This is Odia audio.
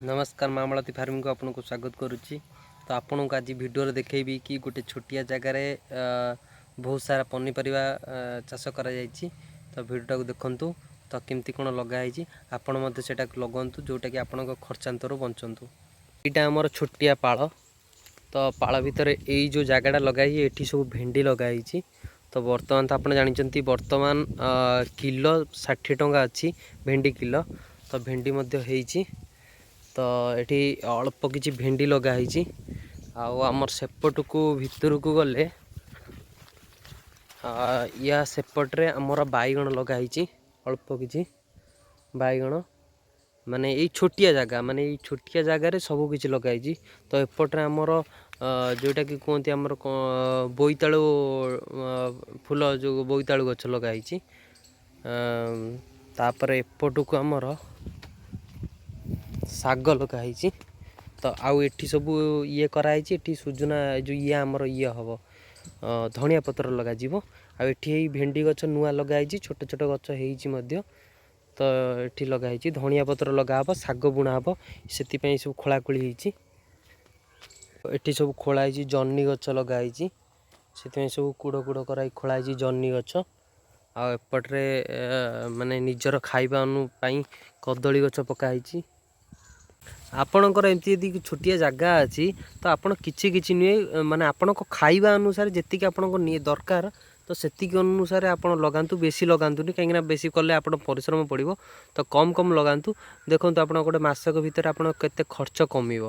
ନମସ୍କାର, ମା ମାଳତୀ ଫାର୍ମିଂକୁ ଆପଣଙ୍କୁ ସ୍ୱାଗତ କରୁଛି। ତ ଆପଣଙ୍କୁ ଆଜି ଭିଡ଼ିଓରେ ଦେଖେଇବି କି ଗୋଟେ ଛୋଟିଆ ଜାଗାରେ ବହୁତ ସାରା ପନିପରିବା ଚାଷ କରାଯାଇଛି। ତ ଭିଡ଼ିଓଟାକୁ ଦେଖନ୍ତୁ, ତ କେମିତି କ'ଣ ଲଗା ହେଇଛି, ଆପଣ ମଧ୍ୟ ସେଇଟାକୁ ଲଗାନ୍ତୁ, ଯେଉଁଟାକି ଆପଣଙ୍କ ଖର୍ଚ୍ଚାନ୍ତରୁ ବଞ୍ଚନ୍ତୁ। ଏଇଟା ଆମର ଛୋଟିଆ ପାଳ। ତ ପାଳ ଭିତରେ ଏଇ ଯେଉଁ ଜାଗାଟା ଲଗା ହେଇଛି, ଏଠି ସବୁ ଭେଣ୍ଡି ଲଗା ହେଇଛି। ତ ବର୍ତ୍ତମାନ ତ ଆପଣ ଜାଣିଛନ୍ତି, ବର୍ତ୍ତମାନ କିଲୋ 60 ଟଙ୍କା ଅଛି ଭେଣ୍ଡି କିଲୋ। ତ ଭେଣ୍ଡି ମଧ୍ୟ ହେଇଛି। ତ ଏଠି ଅଳ୍ପ କିଛି ଭେଣ୍ଡି ଲଗା ହେଇଛି। ଆଉ ଆମର ସେପଟକୁ ଭିତରକୁ ଗଲେ ୟା ସେପଟରେ ଆମର ବାଇଗଣ ଲଗା ହେଇଛି, ଅଳ୍ପ କିଛି ବାଇଗଣ। ମାନେ ଏଇ ଛୋଟିଆ ଜାଗା, ମାନେ ଏଇ ଛୋଟିଆ ଜାଗାରେ ସବୁ କିଛି ଲଗା ହେଇଛି। ତ ଏପଟରେ ଆମର ଯେଉଁଟାକି କୁହନ୍ତି ଆମର ବୋଇତାଳୁ ଫୁଲ, ଯେଉଁ ବୋଇତାଳୁ ଗଛ ଲଗା ହେଇଛି। ତାପରେ ଏପଟକୁ ଆମର ଶାଗ ଲଗା ହେଇଛି। ତ ଆଉ ଏଠି ସବୁ ଇଏ କରାହେଇଛି। ଏଠି ସୁଜୁନା, ଏ ଯେଉଁ ଇଏ ଆମର ଇଏ ହେବ, ଧଣିଆ ପତ୍ର ଲଗାଯିବ। ଆଉ ଏଠି ଏଇ ଭେଣ୍ଡି ଗଛ ନୂଆ ଲଗା ହେଇଛି, ଛୋଟ ଛୋଟ ଗଛ ହେଇଛି ମଧ୍ୟ। ତ ଏଠି ଲଗା ହେଇଛି, ଧଣିଆ ପତ୍ର ଲଗା ହେବ, ଶାଗ ବୁଣା ହେବ, ସେଥିପାଇଁ ସବୁ ଖୋଳାଖୋଳି ହେଇଛି। ଏଠି ସବୁ ଖୋଳା ହେଇଛି, ଜହ୍ନି ଗଛ ଲଗା ହେଇଛି, ସେଥିପାଇଁ ସବୁ କୁଢ଼ କୁଢ଼ କରାହେଇ ଖୋଳା ହେଇଛି ଜହ୍ନି ଗଛ। ଆଉ ଏପଟରେ ମାନେ ନିଜର ଖାଇବା ପାଇଁ କଦଳୀ ଗଛ ପକା ହେଇଛି। ଆପଣଙ୍କର ଏମିତି ଯଦି ଛୋଟିଆ ଜାଗା ଅଛି, ତ ଆପଣ କିଛି କିଛି ନୁହେଁ, ମାନେ ଆପଣଙ୍କ ଖାଇବା ଅନୁସାରେ ଯେତିକି ଆପଣଙ୍କ ଦରକାର, ତ ସେତିକି ଅନୁସାରେ ଆପଣ ଲଗାନ୍ତୁ। ବେଶୀ ଲଗାନ୍ତୁନି, କାହିଁକିନା ବେଶୀ କଲେ ଆପଣ ପରିଶ୍ରମ ପଡ଼ିବ। ତ କମ୍ କମ୍ ଲଗାନ୍ତୁ। ଦେଖନ୍ତୁ, ଆପଣ ଗୋଟେ ମାସକ ଭିତରେ ଆପଣ କେତେ ଖର୍ଚ୍ଚ କମିବ।